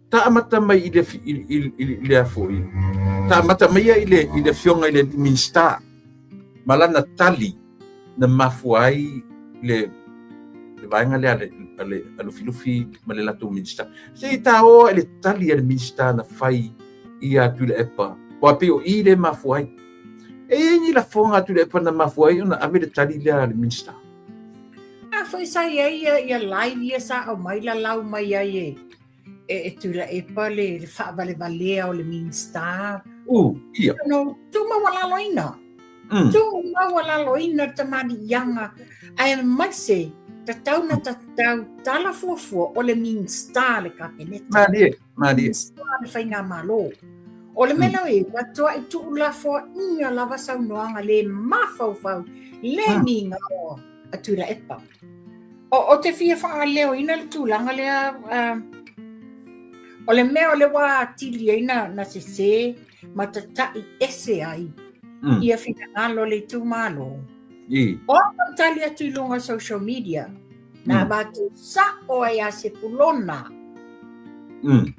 Ta amata mai i le i i i le a foi. Ta amata mai ia i le i le afioga i le Minisita ma lana tali na mafua ai le le vaega lea a le a le a Lufilufi ma le latou Minisita. Se i ta o i le tali a le Minisita na fai ia Tuilaepa, aua pei o i lea e mafua ai. E i ai ni lafoga a Tuilaepa na mafua ai ona ave le tali lea a le Minisita? A foi sa i ai ia, ia live ia sa aumai lalau mai ai e, e, e Tuilaepa le, le faavalevalea o le Minisita. U, ia. No, tuumaualaloina. Mm. Tuumaualaloina le tamaliiaga aemaise tatau na tatau tala fuafua o le Minisita le Kapeneta. Malie, malie. Minisita le Faigamalo. O le mea mm. e matuai tuulafoaiga lava saunoaga le mafaufau le mm. migao a Tuilaepa. O, o te fia faaleoina le tulaga lea uh, o le mea o le ua atili ai na, na sesē ma tata'i ese ai mm. ia finagalo le itumalo. I. O au tali atu i luga social media, na mm. avatu sa'o ai ia Sepulona. Mm.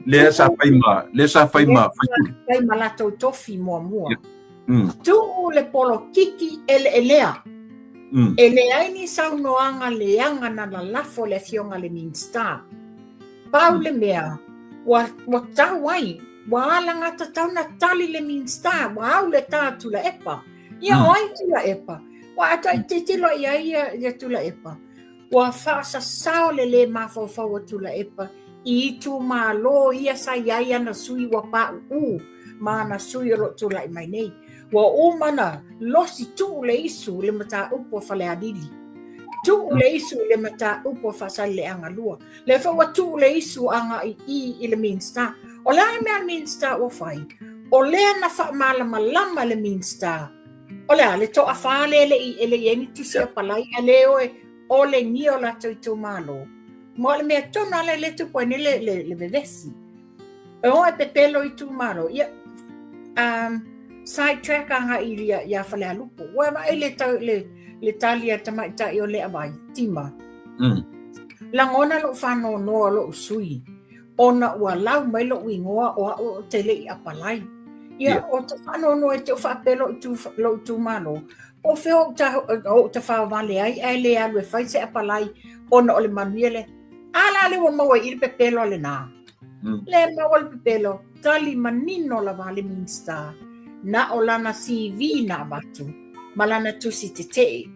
Lea sa fai ma, lea sa fai ma, fai ma latou tofi muamua. Yeah. Mm. Tuu le polokiki eleelea. Mm. E leai ni saunoaga leaga na lalafo le afioga le Minista. Pau mm. le mea, ua, ua tau ai, ua alagatatau na tali le Minista, ua au le tā Tuilaepa. Ia mm. o ai Tuilaepa? Ua atoa i titilo i ai ia, ia Tuilaepa. Ua faasasao le lē mafaufau o Tuilaepa i itumalo ia sa i ai ana sui ua paʻuʻū ma ana sui o lo o tulai mai nei. Ua uma na losi tuu le isu i le mataupu a Falealili. Tuu le isu i le mataupu a Faasaleleaga 2. Lea foi ua tuu le isu agai i i le Minista. O le a le mea a le Minista ua fai? O lea na faamalamalama le Minista O le a le toafā lea e le i, e le i ai ni tusi apalai a le o e olegia o latou itumalo. Ma o le mea tonu lava lea e tupu ai nei le, le, le vevesi. E o e pepelo itumalo. Ia, um, side track agai ia, ia Falealupo. Ua vaai le, tau, le, le tali a tamaitai o Leavai, Tima. Mm. Lagona lou faanoanoa lou sui ona ua lau mai lou igoa o au ou te le i apalai. Ia, yeah. o te faanoanoa i te o faapea lou, tu, lou itumalo, po o fea ou ta, ou tafaovale ai ae le alu e fai se apalai ona o le manuia lea. A la le ua maua i le pepelo lenā. Mm. Le maua le pepelo, tali manino lava le Minista. Na o lana CV na avatu, ma lana tusi tetee.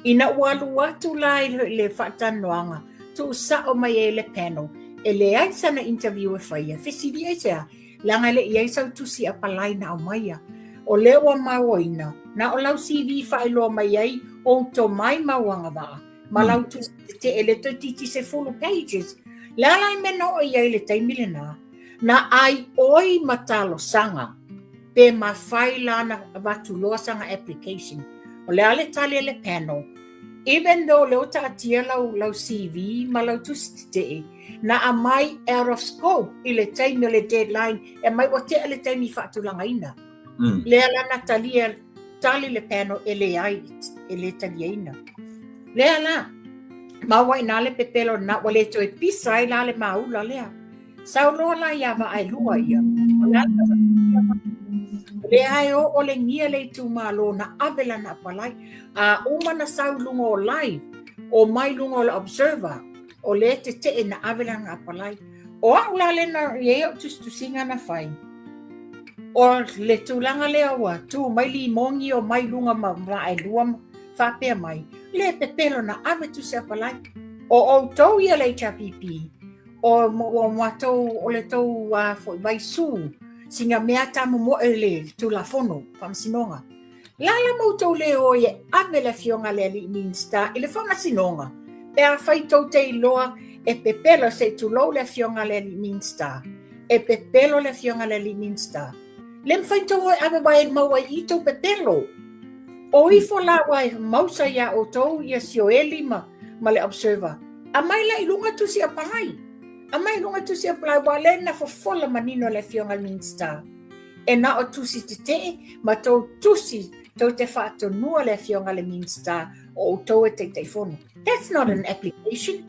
Ina ua alu atu la i le faatalanoaga, tuusao mai ai le panel, e leai sana interview e faia, fesili aisea, leaga e le i ai sau tusi apalai na aumaia. O lea ua mauaina, na o lau CV faailoa mai ai ou tomai ma ou agavaa, ma lau tusi tetee le toeitiiti 10 pages. Le a la le mea na oo i ai i le taimi lenā? Na ai oi ma talosaga pe mafai la na avatu loa sana application. O le a le tali a le panel, even though lea ua taatia lau, lau CV ma lau tusi tetee, na aumai out of scope i le taimi o le deadline, e aumai ua tea le taimi faatulagaina. Mm. Lea la na talia, tali le panel e leai, e le taliaina. Lea la, maua i nā le pepelo na, ua le toe pisa ai la le maula lea. Sau loa la iā Vaaelua ia, o le a le O lea e oolegia le itumalo na ave lana apalai. A uma na sau i luga o live, o mai luga o le Observer, o lea tetee na ave lana apalai. O au la lea na i ai au tusitusiga na fai, o le tulaga lea ua tu mai limogi o mai luga ma Vaaelua ma faapea mai, le pepelo na ave tusi apalai. O outou ia le HRPP, O ua matou o le tou a foi vaisū sina mea tamomoe le Tulafono Faamasinoga. La la ma outou le o e ave le afioga a le alii Minista i le Faamasinoga pe afai tou te iloa e pepelo se i tulou le afioga a le alii Minista. E pepelo le afioga a le alii Minista. Le mafai tou o e ave aua e mau ai i tou pepelo. O ifo la ua e mausa iā outou ia Sioeli ma, ma le Observer. Aumai la i luga tusi apalai. Aumai i luga tusi apalai aua lea na fofola manino le afioga i le Minista. E na o tusi tetee ma tou tusi tou te faatonua le afioga i le Minista o outou e Taitaifono. That's not an application.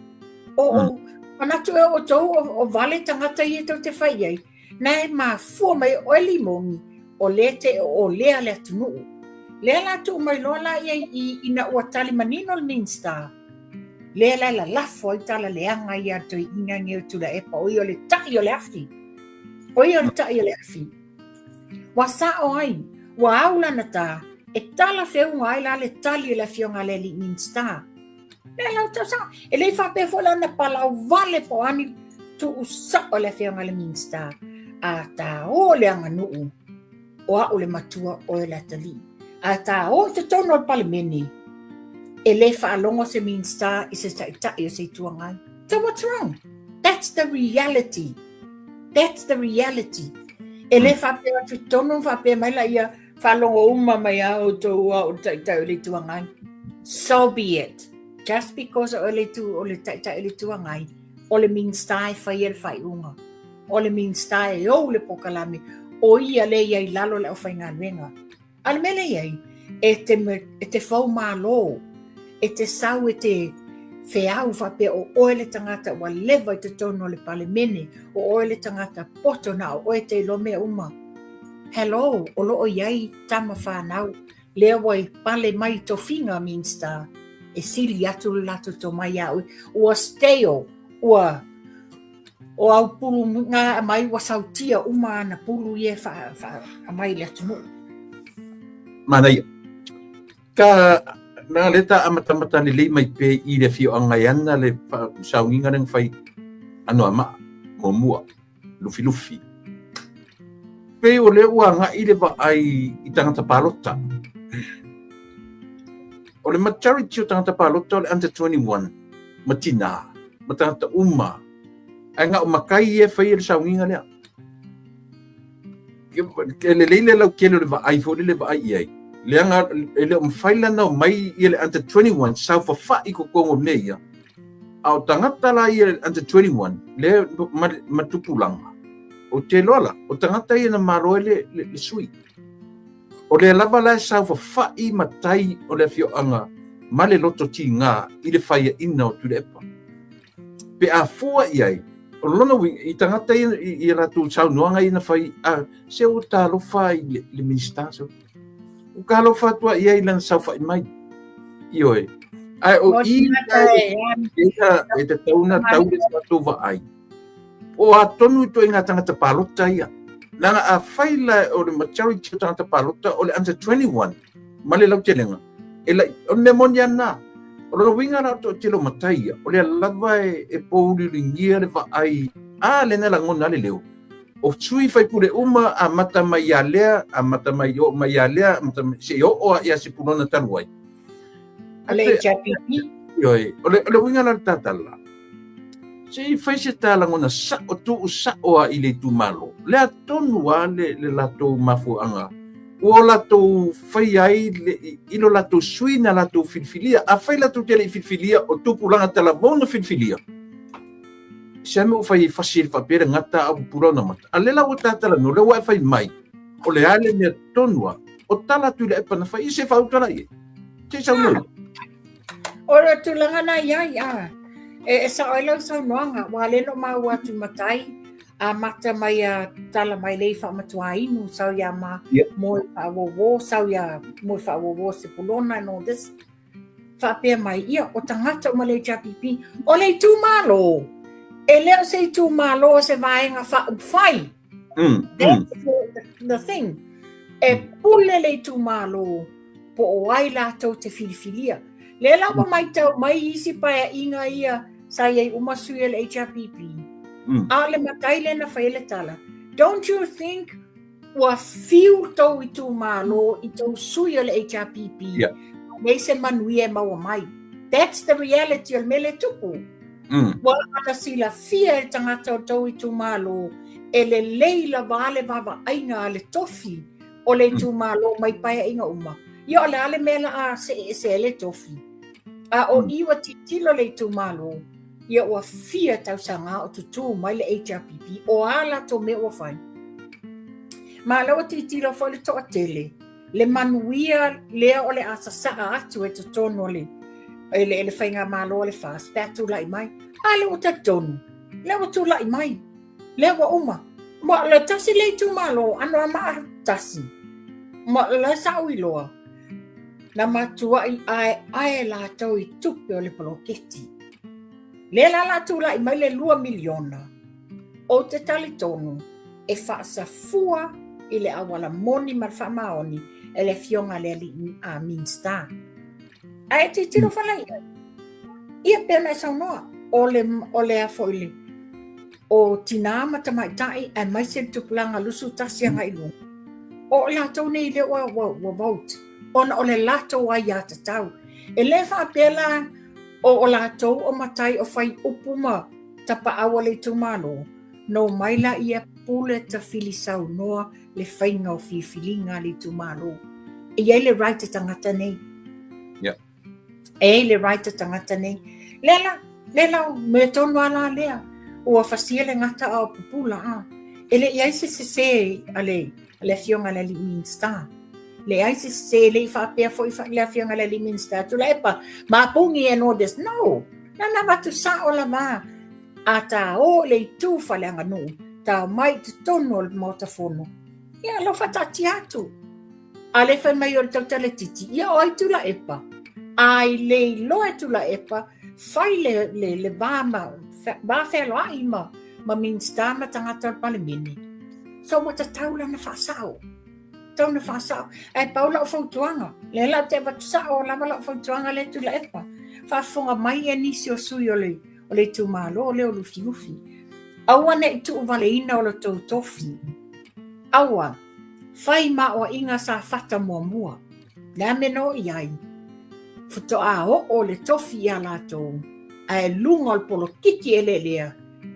O mm. Manatu e outou o vale tagata ia tou te fai i ai, na e mafua mai oe Limoni, o lea te o lea le atunuu. Lea la tuu mai loa la ia i ina ua tali manino le Minista, lea la lalafo ai tala leaga ia a le toeaina nei o Tuilaepa, o ia o le tai o le afi. O ia o le tai o le afi. Ua sao ai, ua au lana tā, e talafeuga ai la le tali a le afioga a le alii Minista. Lea la tau sao. E le i faapea foi la na palau vale po o ani tuu sao le afioga i le Minista. A tā o le aganuu, o au le matua, oe le atalii. A tā o i totonu o le Palemene, e le faalogo se Minista i se taitai o se Itu Agai. So what's wrong? That's the reality. That's the reality. E le faapea atu tonu faapea mai la ia faalogo uma mai a outou o au le taitai o le Itu Agai. So be it. Just because o le tu o le taitai o le Itu Agai, o le Minista e faia le faaiuga. O le Minista e ou le pokalame, o ia lea i ai i lalo o le aufaigaluega. A o le mea lea i ai, e te, e te fau malo, e te sau e te feau faapea o oe le tagata ua leva i totonu o le Palemene, o oe le tagata poto na o oe te iloa mea uma. Hello, o lo o i ai tama whanau, lea ua i pale mai i tofiga Minista, e sili atu le latou tomai ia oe. Ua stale, ua O au pulu nga aumai ua sautia uma ana pulu ia e aumai i le atunuu. Manaia. Ka na le ta amatamata lelei mai pe i le afioaga e ana le sauniga lea na fai Anoamaa muamua, Lufilufi. Pei o lea ua agai le vaai i tagata palota. O le majority o tagata palota o le under 21 ma tinā ma tagata uma. Ae na o matai ia e faia le sauniga lea. E lelei le lautele o le vaai foi lele vaai i ai. Leaga e le o mafai la ona omai ia le under 21 saofafai i totonu o mea ia. A o tagata la ia under 21 lea ma tupulaga, ou te iloa la, o tagata ia na malo ai le sui. O lea lava la e saofafai matai o le afioaga ma le loto tiga i le faiaina o Tuilaepa. Pe a fua i ai, o lona uiga, i tagata ia i a latou saunoaga ia na fai, a, se ua talofa i le Minista, se ua talofa atu i ai i lana saofai mai. Ioe. Ae o i e tatau ona tau le tatou vaai. O a tonu ituaiga tagata palota ia. Leaga afai la o le majority o tagata palota o le under 21 ma le lautelega, e lai, o le mea moni lava lena. O lona uiga la o le toatele o matai ia, o lea lava e pouliuligia le vaai, a lea na lagona le leo. O sui faipule uma amata mai ia lea, amata mai oo mai ia lea, amata mai, seia oo lava ia Sepulona talu ai. O le HRPP. Ioe, o le uiga la o le tatala, se i fai se ta lagona sao, tuu sao lava i le itumalo, lea tonu lava le latou mafuaaga ua o latou faia ai i lo latou sui na latou filifilia. Afai latou te le i filifilia, o tupulaga talavou na filifilia, se a mea ua fai ai fasi ai faapea le gata a ua pupula ona mata. A lea la ua ta talanoa, lea ua e fai mai, o le a le mea tonu lava, o tala a Tuilaepa na fai, ia se faautala i ai. Se i saunoa ia. O le tulaga na i ai, a, e sao ai lau saunoaga, ua le no maua atu matai, amata mai a tala mai lei faamatuainu, sau ia ma moe faauouo, sau ia moe faauouo Sepulona and all this. Faapea mai, ia, o tagata uma le HRPP, o le itumalo, e le o se itumalo o se vaega faaupufai. That's the thing. E pule le itumalo po o ai latou te filifilia. Lea la ua maitau mai isi paeaiga ia sa i ai uma sui o le HRPP. A o le matai lea na fai ai le tala, don't you think ua fiu tou itumalo i tou sui o le HRPP, nei se manuia e maua mai. That's the reality o le mea lea e tupu. Ua ana silafia e le tagata o tou itumalo e lelei lava le vaavaaiga a le tofi o le itumalo mai paeaiga uma. Ia o le a le mea la a see ese ai le tofi? A o i ua tilotilo le itumalo, ia ua fia tausaga o tutū mai le HRPP, o a latou mea ua fai? Ma la ua tilotilo foi le toatele, le manuia lea o le a sasaa atu e totonu o le, e le, e le faigamalo a le FAST pe a tulai mai. A lea ua talitonu. Lea ua tulai mai. Lea ua uma. Ma le tasi le itumalo, Anoamaa 1. Ma la sa ou iloa, na matuai aeae latou i tupe o le poloketi. Lea la la tulai mai le 2 miliona, ou te talitonu e faasafua i le auala moni ma le faamaoni e le afioga i le alii a Minista. Ae tilotilo fala i ai. Ia pei ona e saunoa, o le, o le a foi le, o tinā ma tamaitai aemaise le tupulaga 21 agai i luga, o i latou nei lea ua, ua, ua vote, ona o le latou aiatatau. E le faapea la o o latou o matai o fai upu ma tapaau a le itumalo, na omai laia pule tafili saunoa le faiga o filifiliga a le itumalo. E i ai le right a tagata nei. Yeah. E i ai le right a tagata nei. Lea la, lea la, mea tonu a la lea. Ua fasia le gata a o pupula a. E le i ai se sese a le, a le afioga i le alii Minista. Leai se sese, le i faapea foi le afioga i le alii Minista, Tuilaepa, mapungi and all this. No! Na na avatu sao lava. A ta o i le itu faaleaganuu, ta omai i totonu o le Maota Fono, ia lau faataatia atu. A le fai mai o le tautala titi, ia o ai Tuilaepa? A i le iloa e Tuilaepa, fai le, le, le va, ma, va fealoai ma, ma Minista ma tagata o le Palemene. So ua tatau la ona faasao. Tatau ona faasao. Ae pau lau fautuaga, lea la ou te avatu sao lava lau fautuaga lea Tuilaepa. Faafofoga mai ia nisi o sui o le, o le itumalo lea o Lufilufi. Aua ne i tuuvaleina o lo tou tofi. Aua, fai maoaiga Safata muamua. Le a mea na oo i ai? Faatoa oo le tofi ia latou, ae luga o le polokiki eleelea,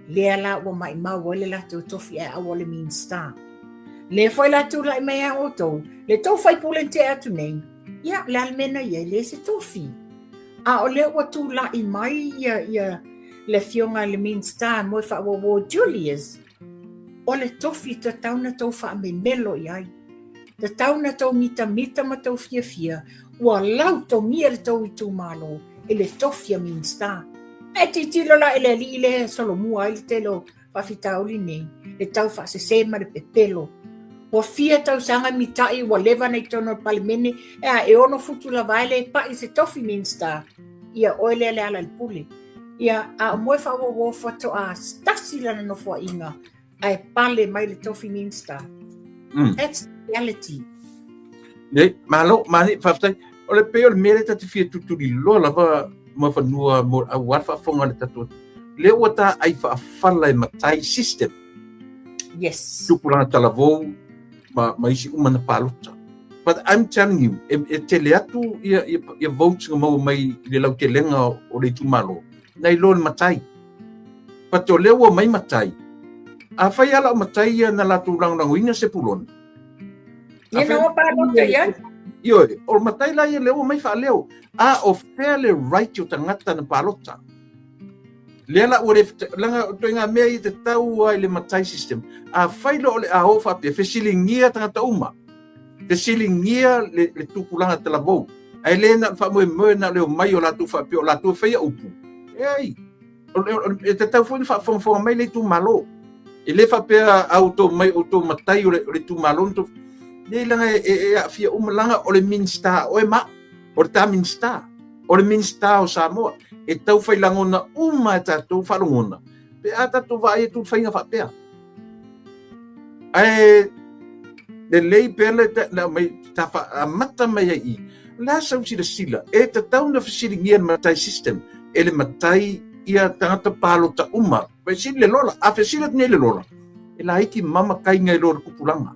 lea la ua maimau ai le latou tofi ae aua le Minista. Lea foi la tulai mai a outou, le tou faipule na tea atu nei, ia, le a le mea na i ai, leai se tofi. A o lea ua tulai mai ia, ia le afioga i le Minista Moefaauouo Julius, o le tofi tatau na tou faamemelo i ai. Tatau na tou mitamita ma tou fiafia, ua lautogia le tou itumalo i le tofi a Minista. Ae tilotilo la i le alii lea e solomua ai le tele o faafitauli nei, le tau faasese ma le pepelo. Ua fia tausaga mitai ua leva na i totonu o le Palemene, e a, e ono futu lava e le pai se tofi Minista. Ia, oe lea le ala i le pule. Ia, a o Moefaauouo faatoa tasi lana nofoaiga ae pale mai le tofi Minista. That's reality. Nei, malo, mani, faafetai. O le pei o le mea lea ta te fia tutuliloa lava ma fanua mo aua le faafofoga a le tatou. Lea ua ta ai faafala e matai system. Yes. Tupulaga talavou ma, ma isi uma na palota. But I'm telling you, e, e tele atu ia, ia, ia votes nga maua mai i le lautelega o le itumalo, nai lo le matai. But o lea ua mai matai, a fai ala o matai ia na latou lagolagoina se pulona. Ia na ua palota ia. Ioe, o matai la ia lea ua mai faaleo. A o fea le right o tagata na palota. Lea la ua le langa o ngā mea i te tau ai le matai system. A fai lo o le a o faapea, fesiligia tagata uma. Fesiligia le, le tupulaga talavou. Ae le na faamoemoe na leo mai o latou faapea o latou e faia upu. E ai, e tatau foi na faafogafoga mai le itumalo. E le faapea a outou mai outou matai o le, o le itumalo na tou... Nei langa e, e, e aafia uma langa o le Minista oe ma, o le ta Minista, o le Minista o Samoa. E tau fai lagona uma e tatou faalogona, pe a tatou vaai atu le faiga faapea. Ae lelei pea le le aumai ta amata mai ai i le a sau silasila e tatau na fesiligia le matai system e le matai ia tagata palota uma fesili le lola a fesili atu nei le lola e laiti mama kaiga i lo le kupulaga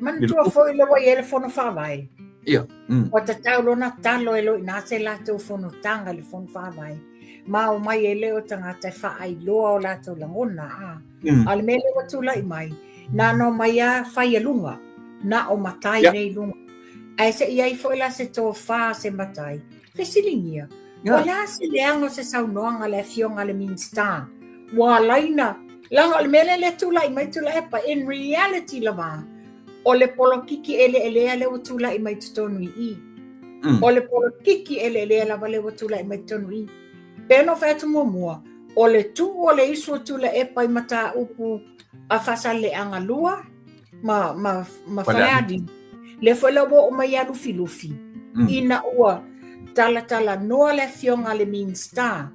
Manatua foi le ua i ai le fono faavae. Ia. Ua tatau lona talo e loi nā se latou fonotaga i le fono faavae. Ma omai e le o tagata e faailoa o latou lagona. A, a o le mea lea ua tulai mai, na ona omai a fai e luga, na o matai nei i luga. Ae se i ai foi la se tofā se matai, fesiligia, o le a se leaga o se saunoaga a le afioga a le Minista? Ua alaina, leaga o le mea lea lea tulai mai Tuilaepa, in reality lava, o le polokiki eleelea lea ua tulai mai totonu i i. O le polokiki eleelea lava lea ua tulai mai totonu i i. Pei ona ou fai atu muamua, O le tuu o le isu o Tuilaepa i mataupu a Faasaleleaga 2 ma, ma, ma Falealili, lea foi la ua oo mai ia Lufilufi, ina ua talatalanoa le afioga a le Minisita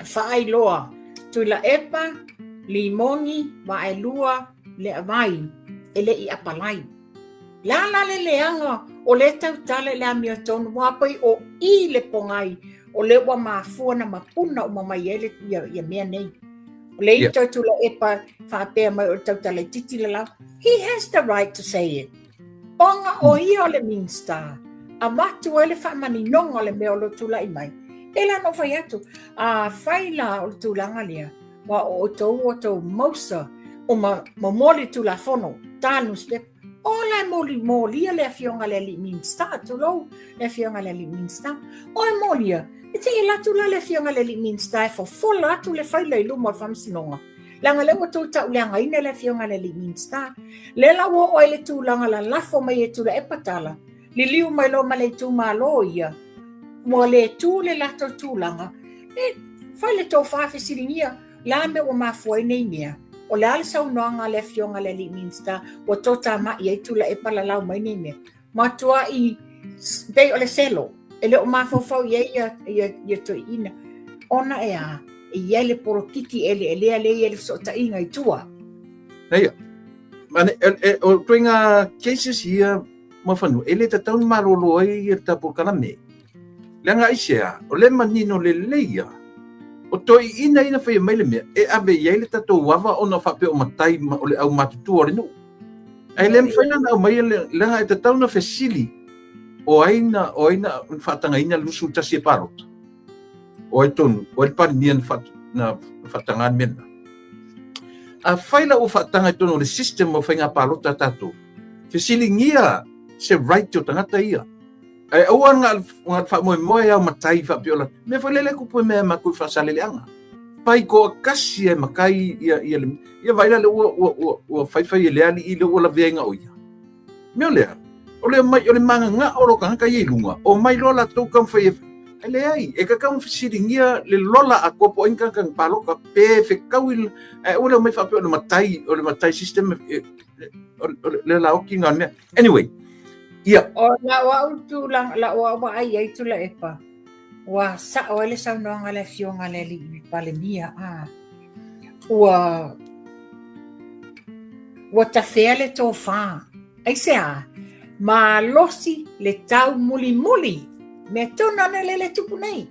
faailoa Tuilaepa, Limoni, Vaaelua, Leavai e le i apalai. Le a la le leaga o lea tautala i le amiotonu ua pei o i le pogai o lea ua mafua na mapuna uma mai ai le, ia, ia mea nei. O le ito Tuilaepa faapea mai o le tautala itiiti le lau. He has the right to say it. Ona o ia o le Minista, avatu ai le faamaninoga o le mea o lo o tulai mai. E la na ou fai atu, afai la o le tulaga lea, ua o outou ua outou mausa o ma, momoli Tulafono, ta newspaper, o la e moli, molia le afioga le alii Minista, tulou le afioga le alii Minista, o e molia, e te i latu la le afioga le alii Minista e fofola atu le faila i luma o le faamasinoga. Leaga lea ua tou tauleagaina le afioga i le alii Minista. Lea la ua oo ai le tulaga lalafo mai e Tuilaepa tala, liliu mai loa ma le itumalo ia, ua le tu le latou tulaga, e fai le tofa fesiligia, la mea ua mafua ai nei mea. O le a le saunoaga a le afioga i le alii Minista ua totamai ai Tuilaepa lalau mai nei mea. Matuai pei o le selo, e le o mafaufau i ai ia, ia, ia toeaiina. Ona e a, e i ai le polokiki eleelea lea e i ai le fesootaiga i tua. Eia, mane, e, e, o ituaiga cases ia ma fanua, e le tatau ona malolo ai ia le tatou polokalame. Leaga aisea, o lea e manino lelei lava, o toeaiina ia na faia mai le mea, e ave i ai le tatou ava ona faapea o matai ma o le aumatutua o le nuu. Ae le mafai la ona aumaia le, leaga e tatau ona fesili o ai na, o ai na faatagaina le 21 e palota. O ai tonu, o ai le Palemia na, faat, na faataga le mea lena. Afai la ua faataga i totonu o le system o faiga palota a tatou, fesiligia se right o tagata ia. Ae aua na o le faamoemoe ao matai faapea o la mea foi lele kupu e mea matou i Faasaleleaga. Pai toatasi e matai ia ia le ia vaai la le ua ua ua ua faifai e le alii le ua lavea o ia. Mea o lea, o le mai o le magagao o lo tagata ia i luga, o mai loa latou taumafai e e leai, e tatau ona fesiligia le lola atoa po o ai ni tagata na palota pe fetau i ae aua le omai faapea o le matai, o le matai system e, o le laoki na mea. Anyway, ia. O lau au tulaga, lau au vaai ai Tuilaepa, ua sao ai le saunoaga a le afioga a le alii Palemia, a, ua, ua tafea le tofa. Aisea? Malosi le taumulimuli. Mea tonu ana lea le tupu nei.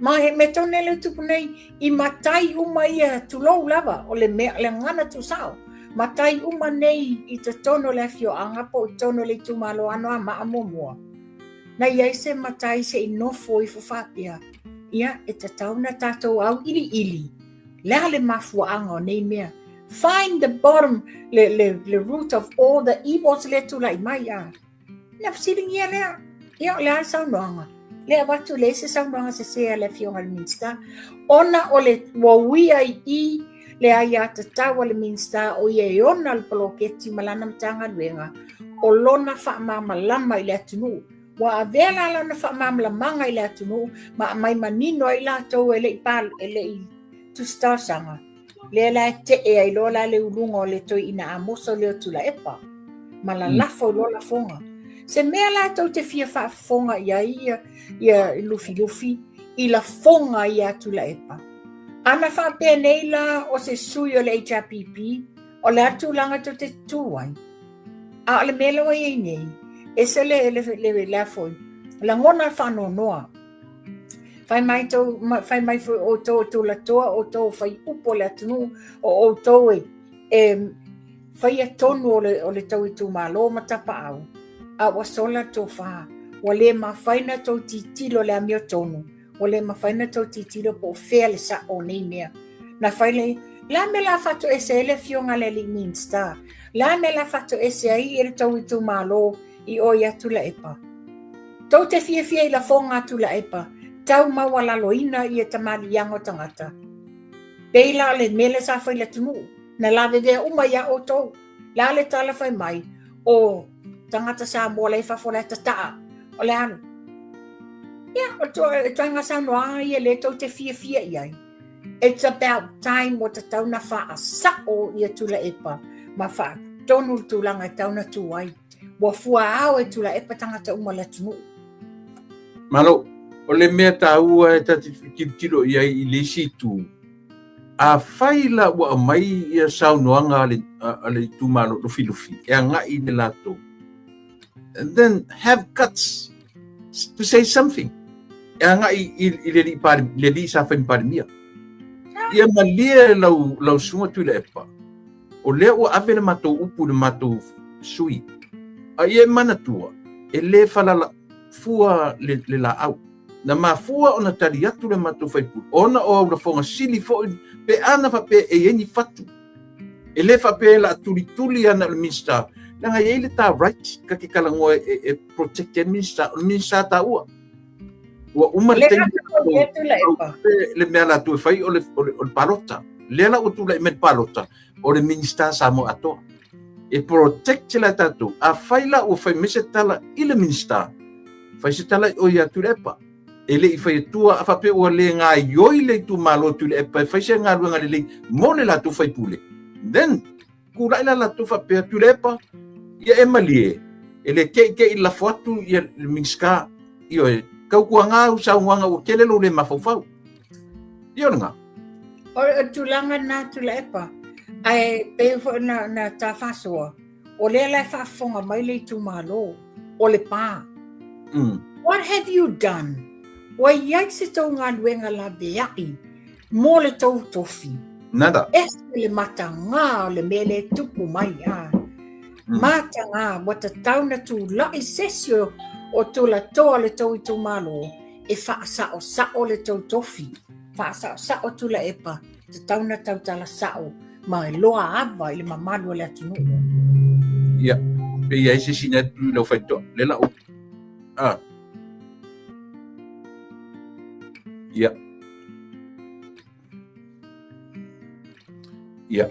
Ma he mea tonu lea tupu nei, i matai uma ia tulou lava, o le mea, le gagana tuusao. Matai uma nei i totonu o le afioaga po o totonu o le itumalo Anoamaa muamua. Na i ai se matai se i nofo ifo faapea, ia, e tatau na tatou auiliili le a le mafuaaga o nei mea. Find the bottom, le, le, le root of all the evils lea tulai mai a. Na fesiligia lea, ia o le a le saunoaga? Lea avatu leai se saunoaga sese a le afioga i le Minisita, ona o le ua uia i i le aiatatau a le Minisita o ia e ona le poloketi ma lana Matagaluega o lona faamalamalama i le atunuu. Ua avea la lana faamalamalamaga i le atunuu ma aumai manino ai latou e le i, e le i tusi talosaga. Lea la e tee ai loa la le uluga o le toeaina Amoso lea o Tuilaepa, ma lalafo i loa lafoga. Se mea la tou te fia faafofoga i ai ia, ia Lufilufi i lafoga ia Tuilaepa. Ana faapea nei la o se sui o le HRPP, o le a le tulaga tou te tu ai? A o le mea la ua i ai nei, ese le, le, le, le a foi, lagona le faanoanoa. Fai mai, tou, fai mai foi outou o tulatoa, outou o faiupu o le atunuu, o outou e, e faia tonu o le, o le tou itumalo ma tapaau, a ua sola le tofa, ua le mafai na tou tilotilo le amiotonu, ua le mafai na tou tilotilo po o fea le sao o nei mea. Na fai le, la mea la faatoese ai le afioga a le alii Minista, la mea la faatoese ai e le tou itumalo i o ia Tuilaepa. Tou te fiafia i lafoga a Tuilaepa, tau maualaloina ia tamaliiaga o tagata. Pei la o le mea lea sa fai i le atunuu, na lavevea uma iā outou. La le tala fai mai, o tagata Samoa la i fafo la e tataa, o le alu. Ia, o le ituaiga saunoaga ia lea tou te fiafia i ai. It's about time ua tatau ona faasao ia Tuilaepa ma faatonu le tulaga e tatau ona tu ai. Ua fuaao e Tuilaepa tagata uma o le atunuu. Malo, o le mea taua e ta te tilotilo i ai i le isi itu, afai la ua aumai ia saunoaga a le itumalo Lufilufi e agai i le latou, then have guts to say something e agai i le alii le alii sa fai ma Palemia. Ia malie lau susuga Tuilaepa, o lea ua ave le matou upu i le matou sui, a ia e manatua, e le falala fua le laau. Na mafua ona tali atu le matou faipule, ona o au lafoga sili foi pe ana faapea e i ai ni fatu. E le faapea e la tulituli ana o le Minista, leaga e i ai le ta right ta te talanoa e protect ai le Minista, o le Minista taua. Ua uma le taimi le mea latou e fai o le palota. Lea la ua tulai mai le palota, o le Minista Samoa atoa. E protect la tatou. Afai la ua fai mai se tala i le Minista, fai se tala i o ia Tuilaepa. E le i fai atua, a faapea ua le gaioi le itumalo Tuilaepa e fai se galuega lelei mo le latou faipule, then tulai la latou faapea, Tuilaepa, ia e malie, e le keikei lafo atu ia le Minista, ioe, tautuaga au saunoaga ua tele lou le mafaufau. Ia o lena. O le tulaga lena Tuilaepa, ae pei foi na ta faasoa, o lea la e faafofoga mai le itumalo o Lepa. What have you done? Ua i ai se tou galuega laveai mo le tou tofi? Nada. Ese le matagā o le mea lea e tupu mai, a. Matagā, ua tatau ona tulai se isi o tulatoa o le tou itumalo e faasaosao le tou tofi. Faasaosao Tuilaepa, tatau ona tautala sao ma iloa ava i le mamalu o le atunuu. Ia, pe i ai se isi na atu i lau faitoa, le lau. Ah. Ia. Ia.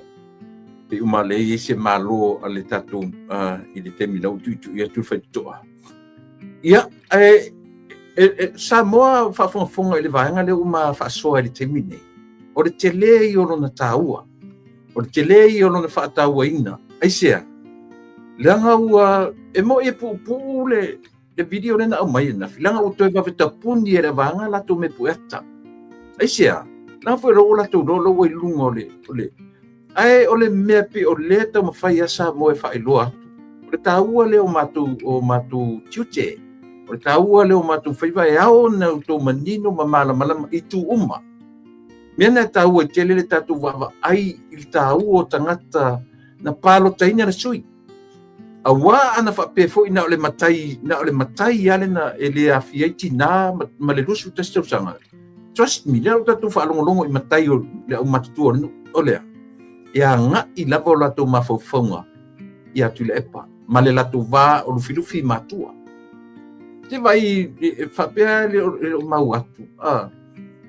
Pe uma le i se malo a le tatou i le taimi lau tuitui atu le faitotoa. Ia, e, Samoa faafogafoga i le vaega lea ua ma faasoa i le taimi nei. O le tele ia o lona taua. O le tele ia o lona faatauaina. Aisea? Leaga ua e moi e puupuu le video lea na aumai ananafi. Leaga ua toe vave tapuni e le vaega latou mea pueata. Aisea? Leaga foi o latou loa ua i luga o le ae o le mea pei o lea taumafai a Samoa e faailoa atu. O le taua lea o matou tiute. O le taua lea o matou faiva e ao ona outou manino ma malamalama i itu uma. Mea na e taua i tele le tatou vaavaai i le taua o tagata na palotaina le sui. Auā ana faapea foi na o le matai, na o le matai lava lena e le aafia ai tinā ma le 21 tausaga. Trust me, lea o tatou faalogologo i matai o le aumatutua o le nuu, o lea, e agai lava o latou mafaufauga ia Tuilaepa ma le latou va o Lufilufi ma Atua. Te vaai e faapea le o mau atu,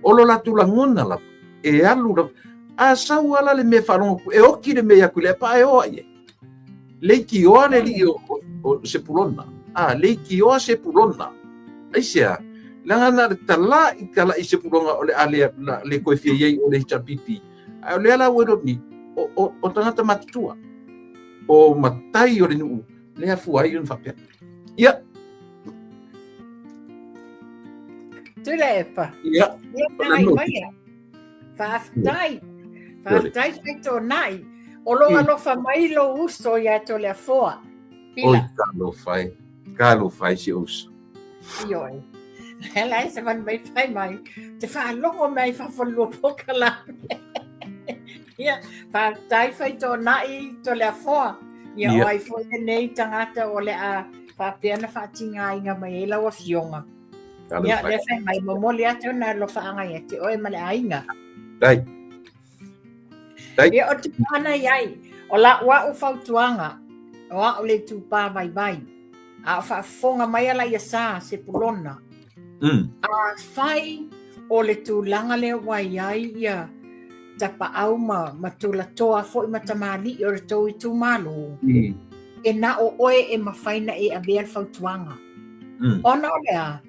o lo latou lagona lava, e alu lava, a sau ala le mea faalogo, e oki le mea ia Tuilaepa ae oa i ai. Leitioa le alii o Sepulona. A, leitioa Sepulona. Aisea? Leaga na o le tala'i tala'i Sepulona o le a le, la, le toe fia i ai o le HRPP. Ae o lea la ua iloa nei, o tagata matutua, o matai o le nuu, lea fua ai ona faapea. Ia. Tuilaepa. Ia. Ia, tagai mai ia. Faafetai. Faafetai Faitoonai. O lo alofa mai lou uso ia Toleafoa. Pila. Oi, talofa e. Talofa e si uso. Ioe. Lea e savali mai fai mai. Te faalogo mai fafo le lua polokalame. Ia, faafetai Faitoonai Toleafoa. Ia, o ai foi lenei tagata o le a faapea ona faatigaina mai ai lau afioga. Ia, lea fai mai, momoli atu ona alofaaga ia te oe ma le aiga. Dai. Dai. Ia, o te tulaga i ai, o lau au fautuaga, o au le itupa vaivai, a o faafofoga mai ala ia Sa Sepulona. Afai o le tulaga lea ua i ai ia tapaau ma tulatoa foi ma tamalii o le tou itumalo, e na o oe e mafai na e avea le fautuaga. Ona o le a?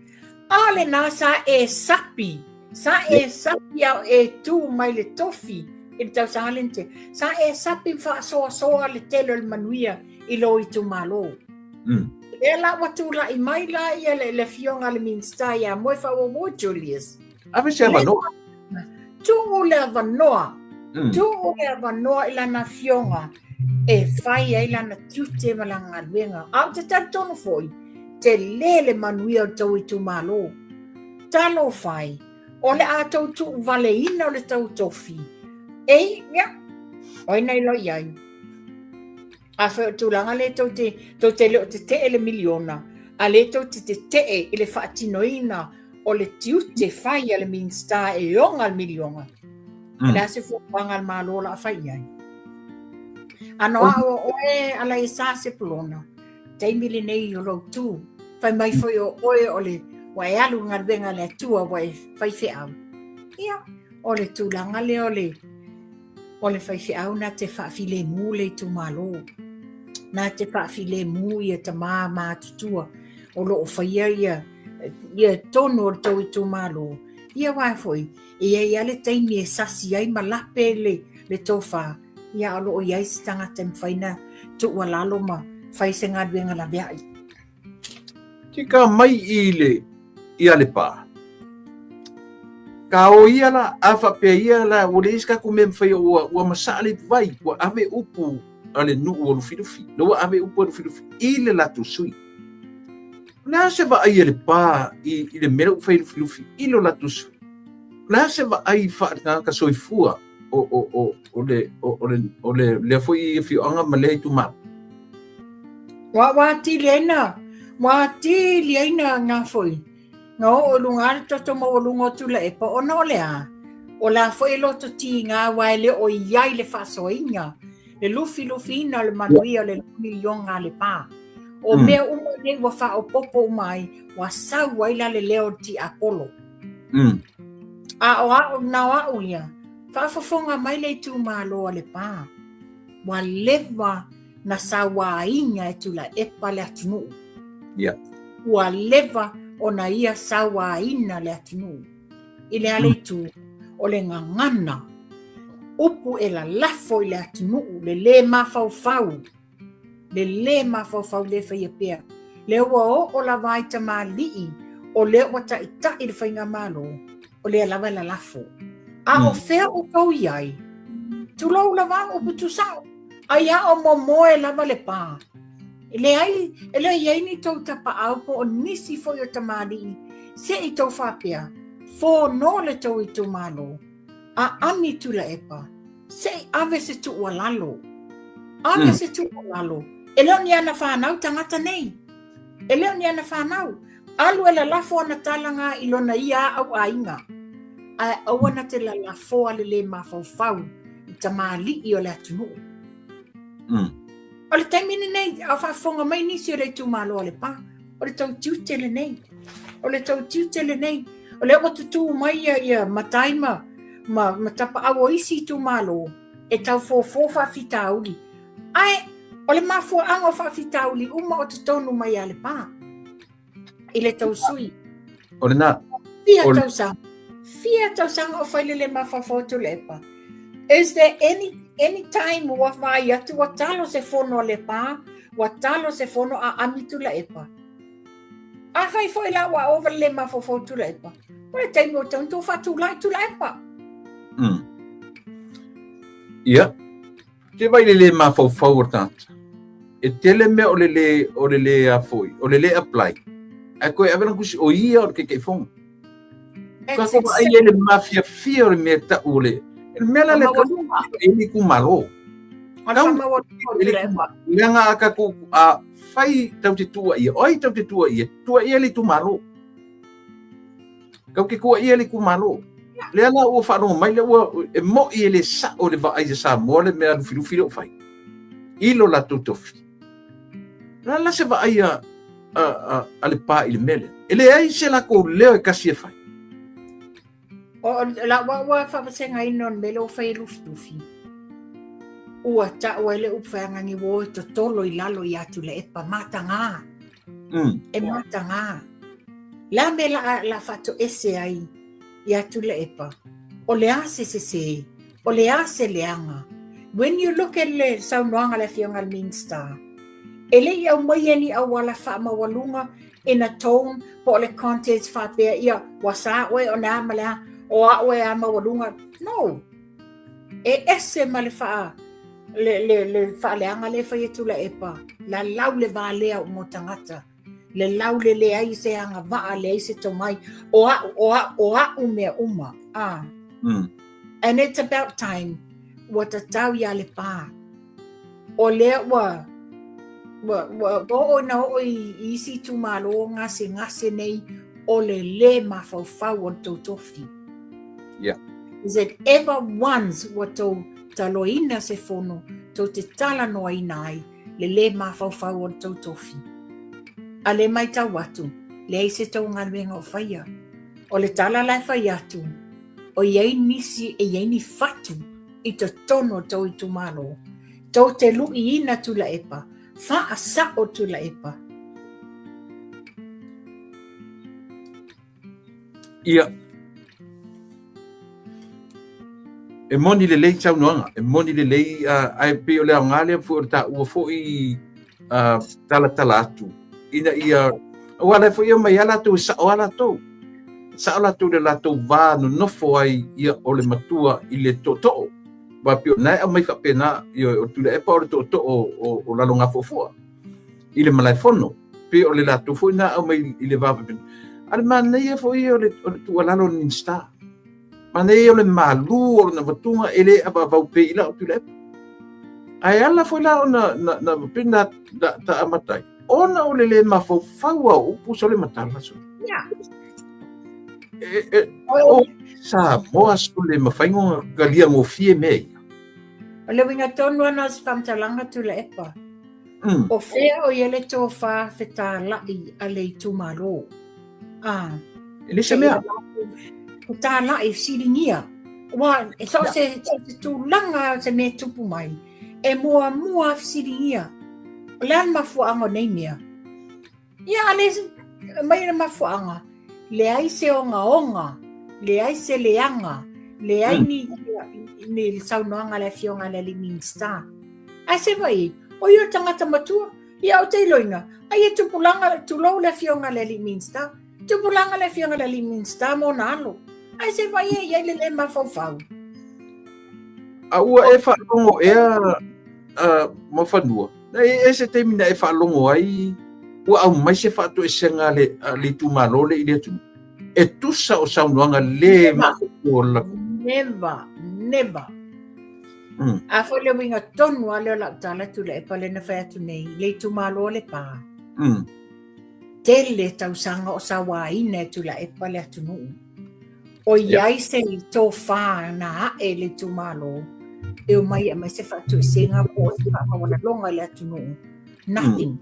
A lena sa e sapi. Sa e sapi a o e tu mai le tofi i le tausaga lea na tea. Sa e sapi ma faasoasoa le tele o le manuia i lou itumalo. Lea la ua tulai mai la ia le, le afioga a le Minisita ia Moefaauouo Julius. Ave se avanoa. Tuu le avanoa. Tuu le avanoa i lana afioga e fai ai lana tiute ma lana galuega. A ou te talitonu foi, tele le manuia o le tou itumalo. Talofa e, o le a tou tuuvaleina o le tou tofi. Ei, ia, o ai na iloa i ai? Afai o le tulaga lea tou te, tou te le o tetee le miliona, a lea tou te tetee i le faatinoina o le tiute fai a le Minisita e oga le miliona, o le a se fuafuaga a le Malo o le a fai i ai? Ano au o oe Alaiasa Sepulona, taimi lenei o lou tu, fai mai foi o oe o le, ua e alu i galuega a le Atua ua e faifeau. Ia, o le tulaga lea o le, O le faifeau na te faafilemu le itumalo, na te faafilemu ia tama matutua o lo o faia ia, ia tonu o le tou itumalo. Ia aua foi, e i ai lava le taimi e sasi ai ma lape le, le tofa, ia o lo o i ai se tagata e mafai ona tuualalo ma fai se galuega laveai. Tika mai i le i Alepa. Ka o ia la, a faapea ia la, ua leai se tatou mea e mafai ua, ua masaa le ipuvai, ua ave upu a le nuu o Lufilufi, la ua ave upu a Lufilufi i le latou sui. O le a se vaai a Lepa i, i le mea lea ua fai e Lufilufi i lo latou sui? O le a se vaai faale-tagata soifua o, o, o, o le, o, o le, o le, lea foi afioaga ma lea itumalo? Ua, ua atili ai na, ua atili ai na, na foi, na oo i luga le toto maualuga o Tuilaepa, ona o le a? O la foi e loto tiga aua e le o i ai le faasoaina, le lufilufiina o le manuia o le miliona a Lepa. O mea uma nei ua faaopoopo uma ai, ua sau ai la le leo o le tiapolo. A o au, na o au ia, faafofoga mai le itumalo a Lepa, ua leva na sauaina e Tuilaepa le atunuu. Yeah. Ua leva ona ia sauaina le atunuu. I le ala itu, o le gagana, upu e lalafo i le atunuu, le lē mafaufau, le lē mafaufau lē faia pea. Lea ua oo lava ai tamalii, o lea ua taitai le faigamalo, o lea lava e lalafo. A o fea outou i ai? Tulou lava upu tusao. Ai a o momoe lava le pa. E leai, e le i ai ni tou tapaau po o nisi foi o tamalii se i tou faapea, fono le tou itumalo, a ami Tuilaepa, se i ave se tuualalo. Ave se tuualalo. E le o ni ana fanau tagata nei. E le o ni ana fanau. Alu e lalafo ana talaga i lona ia au aiga, ae aua na te lalafoa le lē mafaufau i tamalii o le atunuu. O le taimi lenei, a o faafofoga mai nisi o le itumalo a Lepa, o le tou tiute lenei. O le tou tiute lenei. O lea ua tutū mai ia, ia matai ma, ma, ma tapaau o isi itumalo e tau fofo faafitauli. Ae o le mafuaaga o faafitauli uma o totonu mai ia Lepa i le tou sui. O lena. Fia tausaga. Fia tausaga o fai le le mafaufau Tuilaepa. Is there any any time ua vaai atu ua talo se fono a Lepa, ua talo se fono a ami Tuilaepa? Afai foi la ua ova le le mafaufau Tuilaepa, o le taimi ua tatau ona tou faatulai Tuilaepa. Ia. Te vai le lē mafaufau o le tagata. E tele mea o le lē, o le lē a foi, o le lē apply. Ae toe ave lana tusi, o ia o le Taitaifono. Ka ko ai le mafiafia o le mea tau o le, le mea la le ka e le itumalo. Leaga a tatou a fai tau te tuuaia, o ai tau te tuuaia? Tuuaia le itumalo. Kau te tuuaia le itumalo. Lea la ua faalogo mai lea ua e mo'i e le sa'o le vaai a Samoa le mea lufilufi lea ua fai i lo latou tofi. O le a la se vaai a, a, a, a Lepa i le mea lea? E leai se latou leo e tasi e fai. O la ua ua faavasegaina o le mea lea ua fai e Lufilufi. Ua ta'u ai le upu feagagi ua o e totolo i lalo ia Tuilaepa, mataga. E mataga. Le a mea la, la faatoese ai Ia Tuilaepa, o le a se sesē, o le a se leaga? When you look at le saunoaga a le Afioga i le Minisita, e le i aumaia ni auala faamaualuga in a tone po o le context faapea ia ua sa oe o le a ma le a, o au e a maualuga. No! E ese ma le faa, le, le, le faaleaga lea e fai e Tuilaepa, lalau le va lea mo tagata. Le lau le leai se agavaa, leai se tomai, o au, o au, o au mea uma. Ah. And it's about time ua tatau iā Lepā. O lea ua, ua, ua, ua oo ina oo i, i isi itumalo gasegase nei o le lē mafaufau o le tou tofi. Yeah. Is it ever once ua tou taloina se fono tou te talanoaina ai le lē mafaufau o le tou tofi? A le maitau atu, leai se tou galuega o faia. O le tala la e fai atu, o i ai nisi e i ai ni fatu i totonu o tou itumalo, tou te lu'iina Tuilaepa, faasa'o Tuilaepa. Ia. E moni lelei saunoaga, e moni lelei, uh, ae pei o le aoga lea foi o le taua foi uh, talatala atu, ina ia, aua la foi e omai lava latou e sa'o lava latou, sa'o latou i le latou va nonofo ai ia o le matua i le tootoo. Aua pei o lena e aumai faapena, ia o Tuilaepa o le tootoo o, o Lalogafuafua i le malaefono. Pei o le latou foi na aumai i le va faapena. A le manaia foi ia o le, o le tuualalo a le Minisita. Manaia ia o le malu o lona avatuga e le avaavau pea i la o Tuilaepa. Ae ala foi la ona na, na, pei na, na, ta amata ai, ona o le lē mafaufau a o upu sole ma tala sole. Yeah. E, e, o Samoa sole mafai ona talia gofie mea ia. O le uiga tonu ana o se faamatalaga Tuilaepa. O fea o i ai le tofa fetāla'i a le itumalo? Ah. E le se mea. Fetāla'i, fesiligia. Aua, e so o se, so o se tulaga se mea e tupu mai, e muamua fesiligia. O le a le mafuaaga o nei mea? Ia, a le mai le mafuaaga, leai se ogaoga, leai se leaga, leai ni, ni saunoaga a le Afioga i le alii Minisita. Ae se vai, o ia o le tagata matua, ia ou te iloina, ai e tupulaga, tulou le Afioga i le alii Minisita, tupulaga le Afioga i le alii Minisita ma ona alo. Ae se vai e i ai le lē mafaufau. A ua e faalogo ea uh, Muafanua, Na i ai se taimi na e faalogo ai ua aumai se faatoesega a le, a le itumalo le i le atunuu. E tusa o saunoaga le mafaufau o le lako. Never, never. A foi le uiga tonu lava lea o lau tala Tuilaepa lea na fai atu nei, le itumalo o Lepa. Tele tausaga o sauaina e Tuilaepa le atunuu. O i ai se tofa na ae i le itumalo e omai e aumai se faatoesega po o se faamaualaloga i le atunuu. Nothing.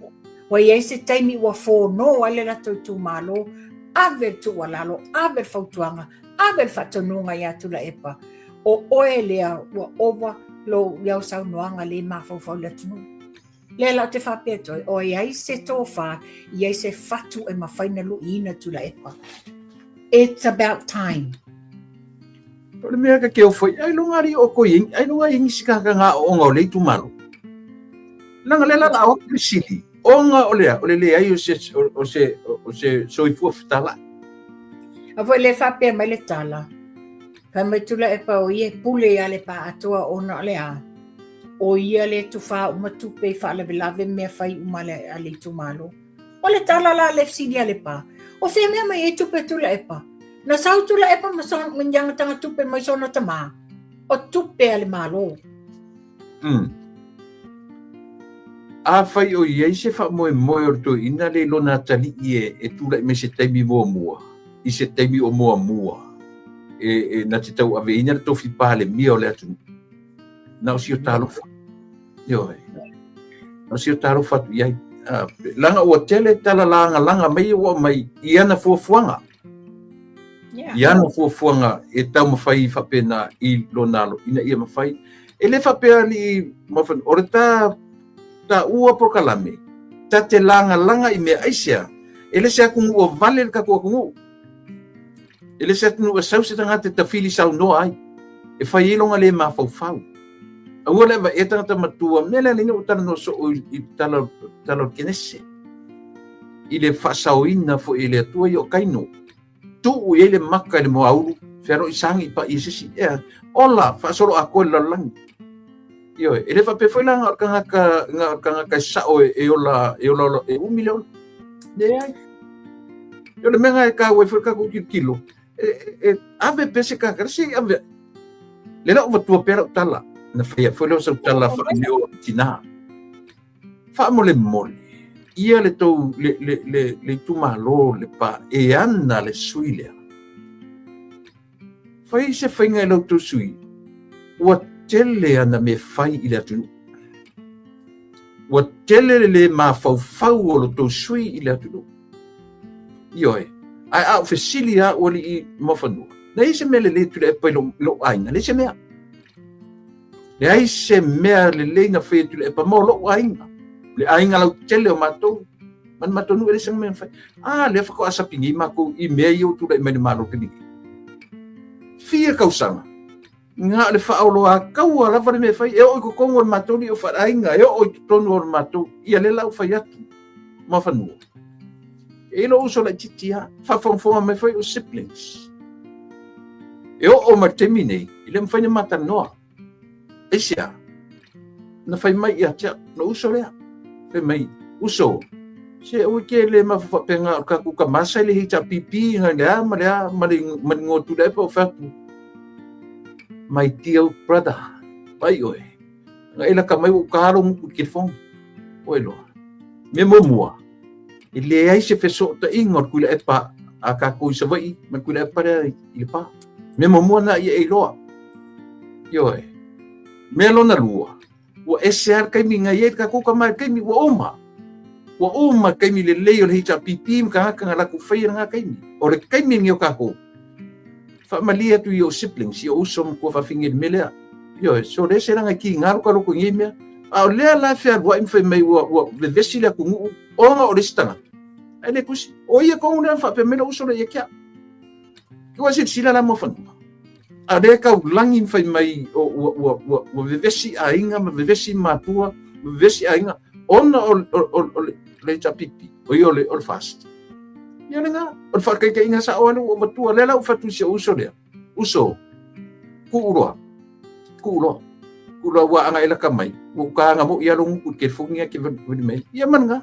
Ua i ai se taimi ua fono ai le latou itumalo, ave le tuualalo, ave le fautuaga, ave le faatonuga ia Tuilaepa, o oe lea ua ova lou i au saunoaga le mafaufau i le atunuu. Lea la ou te faapea atu ai, o i ai se tofa, i ai se fatu e mafai ona luiina Tuilaepa. It's about time. O le mea ka ke ofo ai longa ali o ko i ai longa i ngisi ka ka nga o nga o le itumalo. Langa le la la o le sili. Onga o le o le le ai o se o se o se soifua fetala. A foi le faapea mai le tala. Fai mai Tuilaepa o ia e pule ia Lepa atoa ona o le a? O ia le tufā uma tupe i faalavelave mea fai uma a le itumalo. O le tala la le fesili a Lepa, o fea mea mai ai tupe a Tuilaepa? Na sau Tuilaepa ma sona ma ni agatanga tupe mai sona tamā. O tupe a le Malo. Afai o i ai se faamoemoe o le toeaina lea i lona atalii e tulai mai se taimi muamua, i se taimi o muamua e, e na te tauaveina le tofi Palemia o le atunuu, na o si o talofa. Ioe. Na o si o talofa atu i ai. Leaga ua tele tala lagalaga mai ua mai i ana fuafuaga. I ana fuafuaga e taumafai faapena i lona alo ina ia mafai. E le faapea alii o le ta taua polokalame, ta te lagalaga i mea aisea, e le se atunuu o vale le tatou atunuu. E le se atunuu e sau se tagata e tafili saunoa ai, e fai ai lona le mafaufau. Aua le avaea tagata matua, mea lea lea ua talanoa soo i tala o le Kenese, i le faasaoina foi e le Atua ia o Kaino. Tuu i ai le maka i le moaulu, fealoai sagi i pai e se isi. Ea, ola, faasolo atoa i le lalolagi. Ioe, e le faapea foi la na o le tagata, na o le tagata e sao e ola, e ola, ola, e umi le ola. Leai. O le mea lena e taua ai foi le tatou tilotilo, e ave pea se tagata, se i ave. Le la ua avatua pea lau tala, na faia foi lea o sau tala faaleo i tina. Faamolemole, ia le tou, le itumalo Lepa e ana le sui lea. Fai se faiga i la outou sui, ua tele ana mea fai i le atunuu. Ua tele le le mafaufau o lo outou sui i le atunuu. Ioe, ae a ou fesili lava au alii Muafanua, leai se mea lelei Tuilaepa i lou aiga, leai se mea. Leai se mea lelei na faia e Tuilaepa mo lou aiga. Le aiga lautele o matou, ma le matou nuu e leai se mea na fai. A lea faatoa sapi nei matou i mea ia ua tulai mai le Malo taimi nei. Fia tausaga, na o le faaoloataua lava le mea e fai, e oo i totonu o le matou alii o faaaiga, e oo i totonu o le matou, ia lea la ua fai atu Muafanua. E i lou uso laitiiti lava, faafogafoga mai foi o siblings. E oo mai le taimi nei, e le mafai ona ma talanoa. Aisea? Na fai mai ia te au, lou uso lea. Fai mai, uso, se aua e te le mafa faapena o le tatou tama sa i le HRPP, na le a ma le a ma le ma le igoa Tuilaepa o fai atu. My dear brother, vai oe. Na e laka mai ua ou ta lou gutu i le telefoni. Ua iloa. Mea muamua, e leai se fesootaiga o le Tuilaepa a tatou i Savaii ma le Tuilaepa lea i Lepa. Mea muamua lena ia e iloa. Ioe. Mea lona lua, ua ese lava le taimi na i ai le tatou tama i le taimi ua uma. Ua uma le taimi lelei o le HRPP ma tagata na latou faia lena taimi. O le taimi lenei o tatou, faamalie atu i ou siblings, i ou uso ma tuafafine i le mea lea. Ioe, so le ese leaga e kiga lo ta loto i nei mea. A o lea la e fealuai ma fai mai ua vevesi le atunuu ona o le isi tagata. Ae le tusi. O ia tonu lea na faapea mai lou uso lea ia te au. Ua silasila la Muafanua. A o lea e taulagi ma fai mai ua vevesi aiga ma vevesi matua, ma vevesi aiga ona o le HRPP, o ia o le FAST. Ia lena, o le faataitaiga sao lava lea ua avatua. Lea la ua fai atu i si ou uso lea, uso, tuu loa, tuu loa, tuu loa ua aga e laka mai, ua ou taga moi lava lou gutu i le telefoni ae te vali mai. Ia ma lena.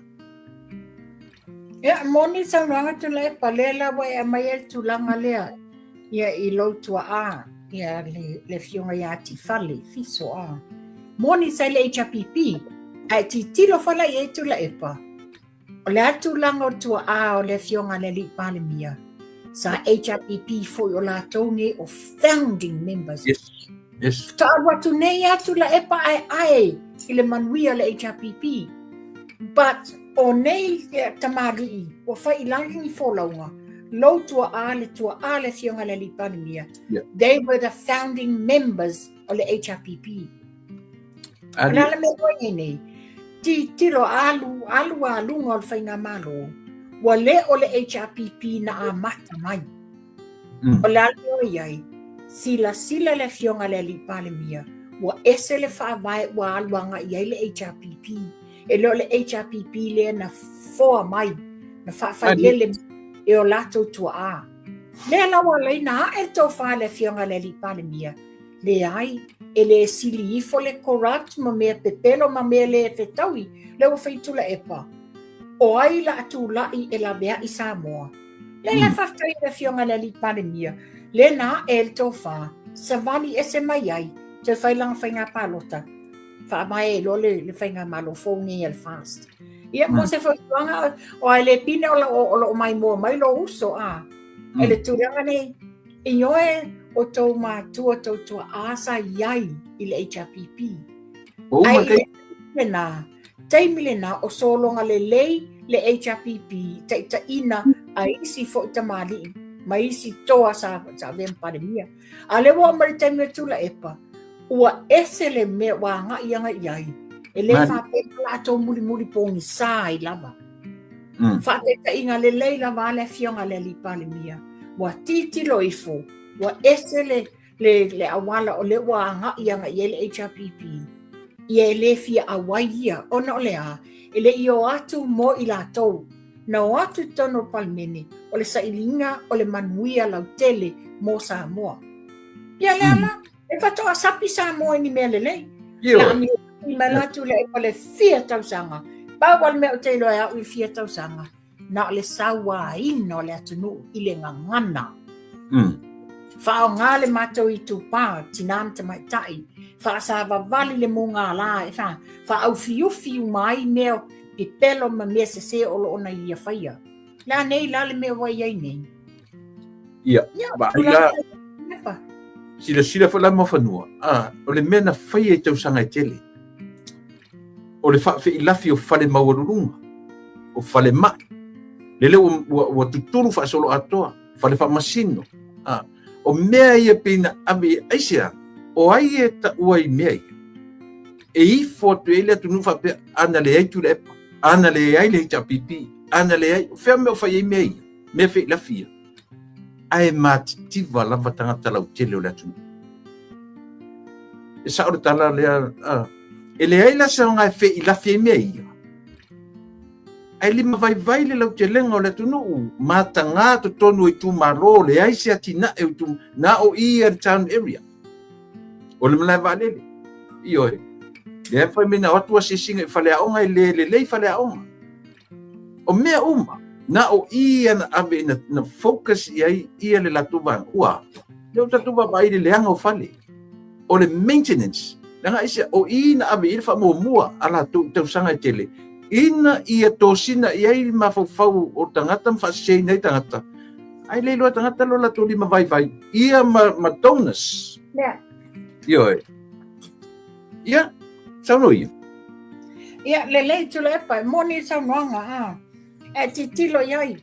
Ia, moni saunoaga Tuilaepa, lea la ua e aumai ai le tulaga lea ia i lou tuaa, ia le afioga ia Tifale, Fiso a. Moni sa i le HRPP, ae tilotilo foi la i ai Tuilaepa, O le a le tulaga o le tuaa o le afioga a le Alii Palemia? Sa HRPP foi o latou nei o founding members. Yes. Yes. Faatoa alu atu nei lava Tuilaepa ae ae i le manuia o le HRPP. But o nei tamalii ua fai i lalo ni folauga, lou tuaa le tuaa le afioga a le Alii Palemia, Yeah. they were the founding members o le HRPP. O le a le mea ua i ai nei? Tilotilo alu, alu a luga o le faigamalo, ua le o le HRPP na amata mai. O le a le mea ua i ai? Silasila le afioga i le Alii Palemia, ua ese le faavae ua alu agai i ai le HRPP. E le o le HRPP lea na foa mai, na faafailele e o latou tuaa. Lea la ua ala ai ona ae le tofa a le afioga i le Alii Palemia, Leai, e le sili ifo le corrupt ma mea pepelo ma mea le fetaui, lea ua fai Tuilaepa. O ai la a tulai e laveai Samoa? Lea la faafetai i le afioga i le Alii Palemia, lea na ae le tofa, savali ese mai ai, toe fai lana faiga palota, faavae ai loa le faigamalo fou nei a le FAST. Ia, mo se fautuaga, o ai le pine o lo o maimoa mai lou uso, a, e le tulaga nei, Ioe, o tou matua, tou tuaa sa i ai i le HRPP. Ai i le lena, taimi lena o sologa lelei le HRPP taitaiina a isi foi tamalii ma isi toa sa avea ma Palemia. A o lea ua oo mai le taimi o Tuilaepa, ua ese le mea ua agai agai i ai, e le faapea o latou mulimuli pogisa ai lava. Faataitaiga lelei lava a le afioga a le Alii Palemia. Ua tilotilo ifo, ua ese le, le, le auala o lea ua agai agai i ai le HRPP. Ia e le fia auai ia, ona o le a, e le i o atu mo i latou. Na o atu i totonu o le Palemene, o le sailiga o le manuia lautele mo Samoa. Ia lea la, e faatoa sapi Samoa i ni mea lelei. Ioe. I mai la tu le o le fia tausaga. Pau o le mea o te iloa e au i fia tausaga, na o le sauaina o le atunuu i le gagana. Faaaoga le matou itupa, tinā ma tamaitai, faasavavali le mugala e faaufiufi uma ai mea pepelo ma mea sese o lo o na ia faia. Le a nei la le mea ua i ai nei? Ia, vaai la, silasila foi la Muafanua, a, o le mea na faia i tausaga e tele, o le faafeilafi o fale maualuluga, o falemai, lele ua, ua, ua tutulu faasoloatoa, fale faamasino, a, o mea ia pei na ave aisea, o ai e taua i mea ia? E ifo atu i ai le atunuu faapea, ana leai Tuilaepa, ana leai le HRPP, ana leai, o fea mea o fai ai mea ia, mea feilafi ia? Ae matitiva lava tagata lautele o le atunuu. E sao le tala lea, a, e leai la se aoga e feilafi ai mea ia. Ae limavaivai le lautelega o le atunuu, mataga totonu o itumalo, leai se atinae o itumalo, na o i ia le town area. O le malae vaalele. Ioe. Lea fai mai na o atu asiasiga i faleaoga e le lelei faleaoga. O mea uma, na o i ia na ave na, na focus i ai ia le latou vaega. Ua, lea ua tatou vaavaai i le leaga o fale. O le maintenance, leaga aisea, o i na ave i ai le faamuamua a latou i tausaga e tele, ina ia tosina i ai mafaufau o tagata ma faaseseina ai tagata, ae le iloa e tagata lo latou lima vaivai, ia ma, ma donors. Yeah. Ioe. Ia, saunoa ia. Ia, lelei Tuilaepa, e moni le saunoaga, a. E tilotilo i ai,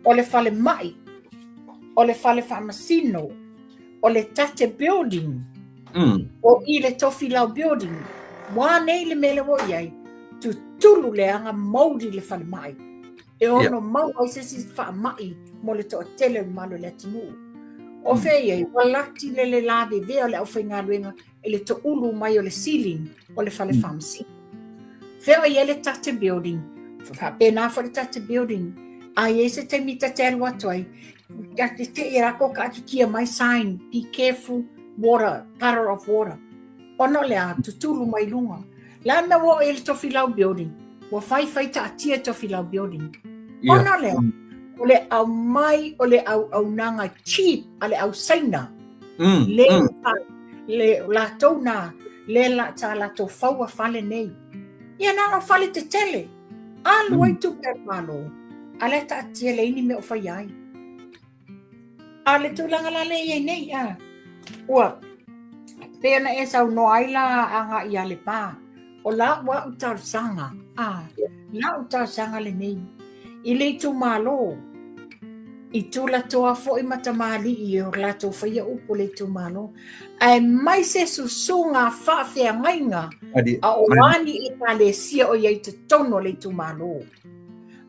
o le falemai, o le fale faamasino, o le Tate Building, o i le Tofilau Building, ua nei le mea lea ua i ai, tutulu leaga mouli le falemai. E ono mau ai se isi faamai mo le toatele o le mamalu o le atunuu. O fea i ai, ua lati le le lavevea o le aufaigaluega i le toulu mai o le ceiling o le fale faamasino. Fea o i ai le Tate Building, faapena foi le Tate Building, a i ai se taimi ta te alu atu ai, ta te te i lākou kaʻatitia mai sign, be careful, water, puddle of water. Ona o le a, tutulu mai luga. Le a mea ua oo i ai le Tofilau Building, ua faifai taatia Tofilau Building. Ona o le a, o le aumai o le auaunaga cheap a le au Saina, le, le latou na, le la, sa latou faua fale nei. Ia na o fale tetele, alu ai tupe a le Malo, a lea taatia leai ni mea o faia ai. A le tulaga la lea i ai nei, a, ua, pei ona e saunoa ai la agai ia Lepa, o lau au talosaga, a, lau talosaga lenei, i le itumalo, i tulatoa foi ma tamalii o latou faia upu o le itumalo, aemaise susuga faafeagaiga a o a ni ekalesia o i ai i totonu o le itumalo.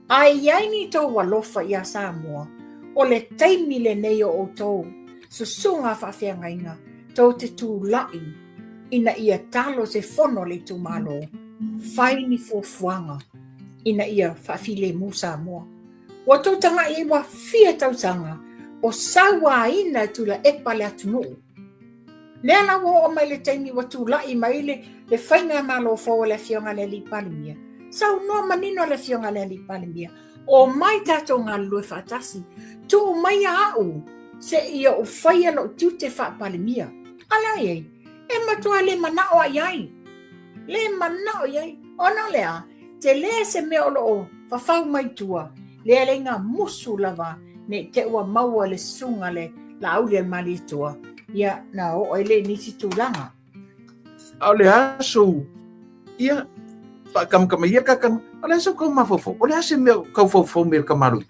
A i ai ni tou alofa iā Samoa, o le taimi lenei o outou susuga faafeagaiga tou te tula'i ina ia talo se fono a le itumalo, fai ni fuafuaga ina ia faafilemu Samoa. Ua tou taga'i ai ua fia tausaga o sauaina e Tuilaepa le atunuu. Lea la ua oo mai le taimi ua tulai mai le, le faigamalo fou a le Afioga i le Alii Palemia. Saunoa manino le Afioga i le Alii Palemia, omai tatou galulue faatasi, tuu maia au seia ou faia lou tiute faa-Palemia. A la i ai, e matua le manao a i ai. Le manao i ai. Ona o le a, tele se mea o lo o fafau mai tua, lea le iga musu lava ne i te i ua maua e le susuga le Laaulialemalietoa, ia na oo ai lea i nisi tulaga. A o le a sou, ia, faakamakama ia kakama, o le a sou kau mafaufau, o le a se mea kau faufau me le kamalu?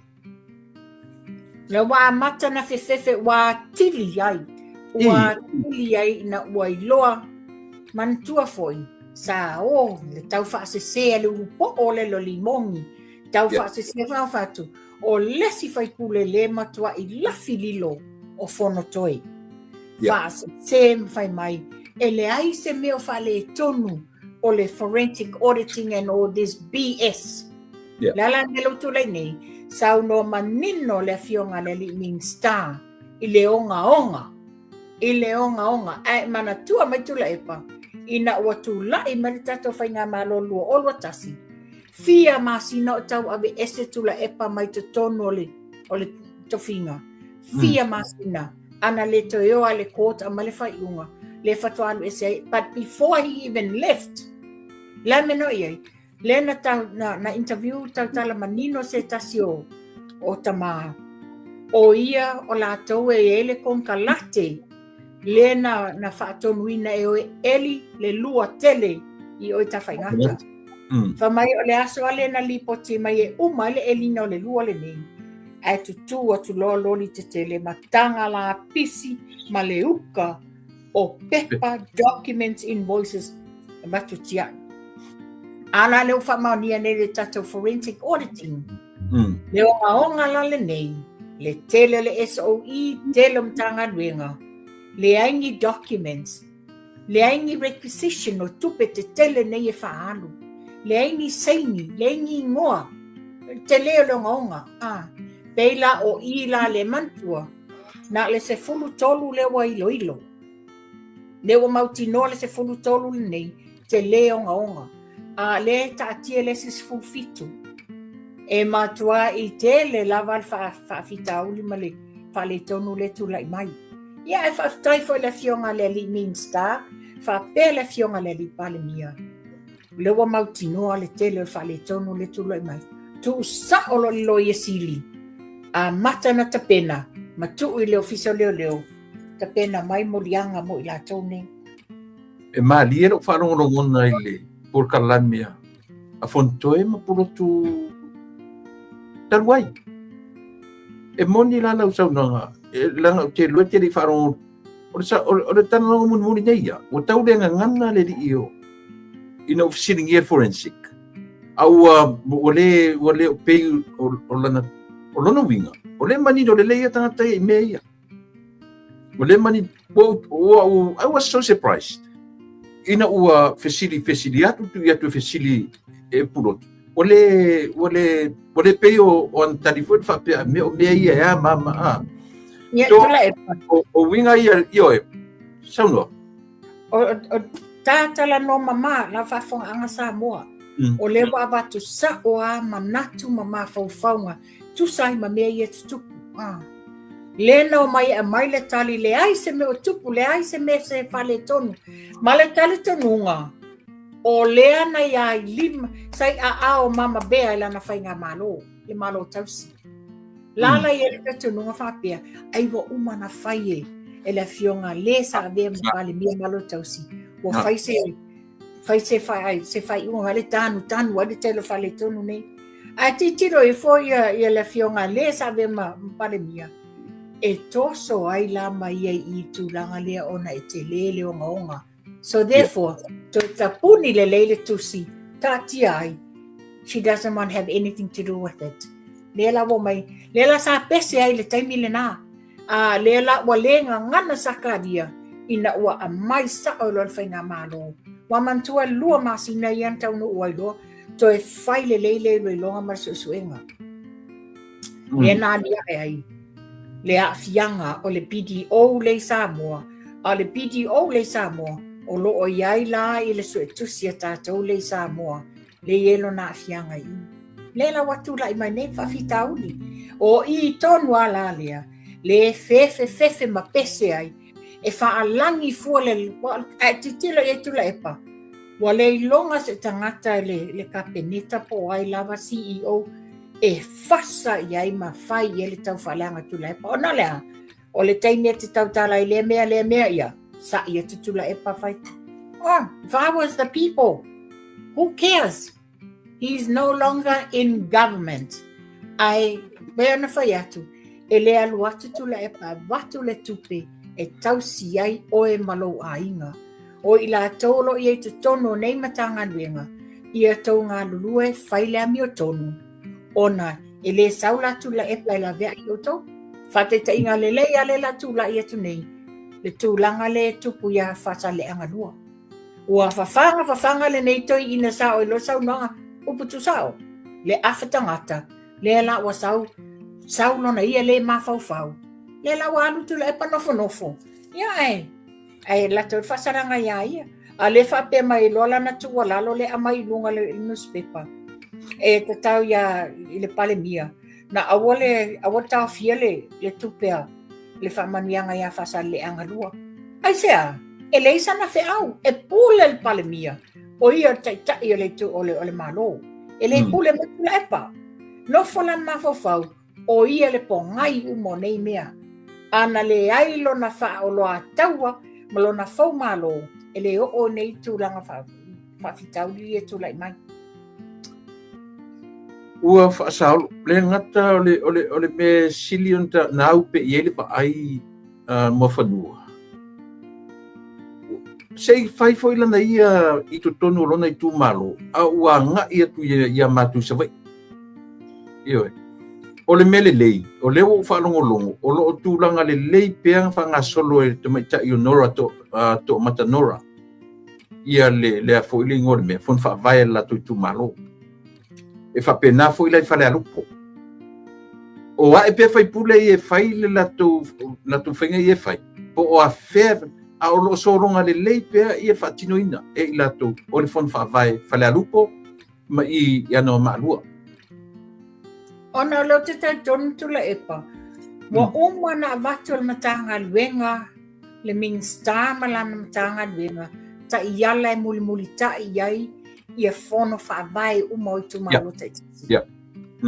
Lea ua amata na fefefe ua atili ai, ua atili ai ina ua iloa, manatua foi, sa o le tau faasese a le ulupo'o o le lolimogi, tau faasese faaofa atu. O le isi faipule le matuai lafi lilo o Fonotoe. Faasese ma fai mai, e leai se mea o faaletonu o le forensic auditing and all this BS. Le a la le mea lea ua tulai nei, saunoa manino le afioga a le alii Minista i le ogaoga, i le ogaoga, ae manatua mai Tuilaepa, ina ua tulai mai le tatou Faigamalo 2021, fia masina o tau aveese Tuilaepa mai totonu o le, o le tofiga, fia masina, ana le toe o a le court aumai le faaiuga, lea faatoa alu ese ai, but before he even left, le a mea na oo i ai? Lea na, tau, na, na interview tautala manino se tasi o, o tamā. O ia o latou e i ai le konekarate lea na, na faatonuina e o e eli le lua tele i o i Tafaigata. Fai mai o le aso lava lea na lipoti mai e uma ai le elina o le lua lenei, ae tutū atu loa loli tetele ma taga lapisi ma le uka o pepa, documents, invoices, avatu tiai. A la lea ua faamaonia nei le tatou forensic auditing. Le ogaoga la lenei, le tele o le SOE, tele o Matagaluega, leai ni documents, leai ni requisition o tupe tetele nei e faaalu, leai ni saini, leai ni igoa, le tele o le ogaoga. A, pei la o i la le manatua, na o le 13 lea ua iloilo. Lea ua mautinoa le 13 lenei, tele ogaoga. A lea e taatia le isi 17. E matuai tele lava le faafitauli ma le faaletonu lea e tulai mai. Ia ae faafetai foi i le Afioga i le Alii Minisita faapea le Afioga i le Alii Palemia. O lea ua mautinoa le tele o le faaletonu lea e tulai mai. Tuu sao loa i le Loia Sili, amata ona tapena ma tuu i le Ofisa o Leoleo, tapena mai moliaga mo i latou nei. E malie lou faalogologona i le polokalame a Fonotoe ma Pulotu talu ai. E moni la lau saunoaga, leaga ou te iloa e te le i faalogo. O le, o le talanoaga mulimuli nei ia, ua tau le gagana le alii o, ina ua fesiligia le forensic, a ua, ua le, ua le pei o, o lana, o lona uiga, o lea e manino lelei ia tagata ia i mea ia. Ua le manino, ua, ua, I was so surprised. Ina ua fesili, fesili atu, tui atu e fesili e Pulotu. Ua le, ua le, ua le pei o, o ana tali foi faapea, mea o mea ia e a mama a. Ia, so, tula e. O, o uiga ia, ioe, saunoa. O, o, tā talanoa mamā, la faafogaaga Samoa. O lea ua avatu sa'o a manatu ma mafaufauga tusa ai ma mea ia tutupu. Ah. Lea na omai e aumai le tali, leai se mea o tupu, leai se mea se faaletonu. Ma le talitonuga, o lea na ia i lima, sa i aao Mama Bear i lana faigamalo, le Malo Tausi. Lala ia le talitonuga faapea, ai ua uma na fai e, e le afioga le sa avea ma Palemia Malo Tausi. Ua fai se fai se fai se faaiuga le tanu tanu ai le tele o faaletonu nei. Ae tilotilo ifo ia ia le afioga le sa avea ma Palemia e toso ai la ma ia i tulaga lea ona e tele le ogaoga. So therefore, toe tapuni lelei le tusi, taatia ai. She doesn't want to have anything to do with it. Lea la ua mai, lea la sa pese ai le taimi lena. A lea la ua le gagana Sakaria ina ua aumai sao loa le faigamalo. Ua manatua e lua masina ia na taunuu ai loa, toe fai lelei le iloiloga ma le suesuega. Lea na aliae ai le aafiaga o le BDO lea i Samoa, a o le BDO lea i Samoa, o lo o i ai la i le suetusi a tatou lea i Samoa, lea e i ai lona aafiaga i i. Lea la ua tulai mai nei faafitauli. O i tonu a la lea, le fefefefe ma pese ai, e faalagi fua le, ae tilotilo i ai Tuilaepa, ua le iloga se tagata i le, le Kapeneta po o ai lava CEO e fasa i ai ma fai i ai le taufaaleaga Tuilaepa. Ona o le a? O le taimi e te tautala ai lea mea, lea mea, ia, sa'i atu Tuilaepa fai. Oh, if I was the people, who cares? He's no longer in government. Ae, pei ona fai atu, e le alu atu Tuilaepa, avatu le tupe e tausi ai oe ma lou aiga. O i latou o lo o i ai i totonu o nei Matagaluega, ia tou galulue, fai le amiotonu, ona E lē sau la Tuilaepa e laveai i outou. Faataitaiga lelei lava lea o le a tulai atu nei, le tulaga lea e tupu ia Faasaleleaga 2. Ua fafaga fafaga lenei toeaina sao i loa saunoaga, upu tuusao, le afa tagata, lea la ua sau, sau lona ia le mafaufau, lea la ua alu Tuilaepa nofonofo, ia ae, ae latou le faasalaga iā ia. A lea faapea mai loa lana tuualalo lea aumai i luga le nusipepa, e tatau ia i le Palemia, na aua le, aua le taofia le, le tupe a le faamanuiaga ia Faasaleleaga 2. Aisea? E leai sana feau, e pule le Palemia, o ia le taitai o le, o le, o le Malo. E le pule mai Tuilaepa. Nofo lana mafaufau, o ia le pogai uma o nei mea. A na leai lona faaoloataua ma lona foumalo, e le oo i nei tulaga faafitauli ia e tulai mai. Ua faasaolo, le gata o le, o le, o le mea sili ona na au pe i ai le vaai uh, Muafanua. Se i fai foi lana ia i totonu o lona itumalo, a ua agai atu ia, ia matou i Savaii. Ioe. O le mea lelei, o lea ua ou faalogologo, o lo o tulaga lelei pea faagasolo e le tamaitai o Nora to, uh, Toomata Nora. Ia le, lea foi le igoa o le mea, fono faavae a le latou itumalo. E faapena foi la i Falealupo. O ae pea faipule ia e fai le latou, latou faiga ia e fai, po o afea, a o lo o sologa lelei pea ia faatinoina e i latou o le fono faavae Falealupo ma i i Anoamaa 2. Ona o lea ou te talitonu Tuilaepa, ua uma ona avatu e le Matagaluega le Minisita ma lana Matagaluega taiala e mulimulitai i ai ia fono faavae uma o itumalo taitasi. Yeah.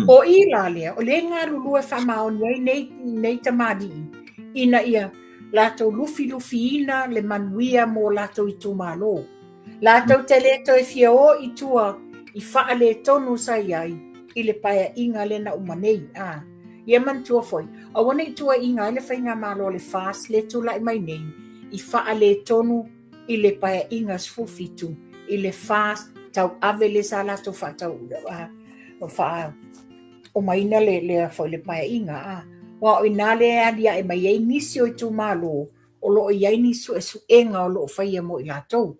O i la lea, o lea e galulue faamaoni ai nei, nei tamalii ina ia latou lufilufiina le manuia mo latou itumalo. Latou te le toe fia o i tua i faaletonu sa i ai i le paeaiga lea na uma nei. A, ia manatua foi, aua ne i tuuaiina ai le faigamalo a le FAST lea e tulai mai nei i faaletonu i le paeaiga 17 i le FAST tauave lea sa latou faatau, faaomaina le, le, foi le paeaiga. A, aua o i ina lea e aliae mai ai nisi o itumalo o lo o i ai ni suesuega o lo o faia mo i latou.